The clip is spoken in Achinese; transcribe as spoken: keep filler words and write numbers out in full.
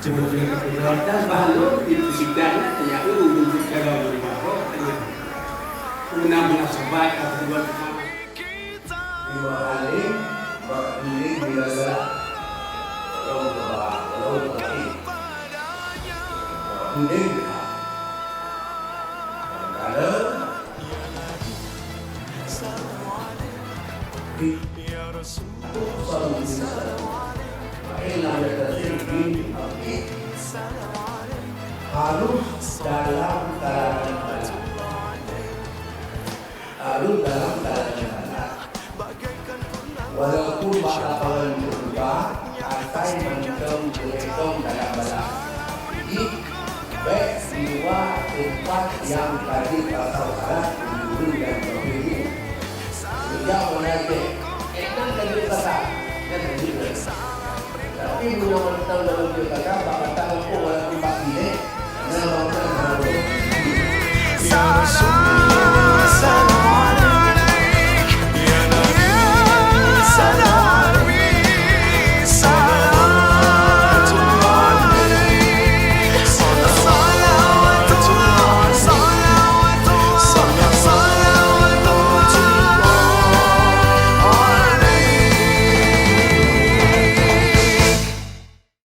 Dan bahan lôn itu sidang nyan, tanya ureueng untuk cara berubah roh, tanya. Enam belas sahabat, Abu Bakar. Lima kali, bak dinding bila salah. Tolong doa, tolong doa. Bak dinding. Kalau harus dalam keadaan, harus dalam keadaan. Walaupun bak lapangan terbuka, asai mantong geuetong dalam balang. Jadi, bèk keuluwa teumpat nyang ka jeuet pasal salah guru-guru nyang beureugueng. Semenjak mulai jih, ék nan ka jeuet pasal, nyan ka jeuet. Tapi meunyoe mantong dalam jeuet pasal, bak mata gampông walaupun bak bilék, na bangunan harus.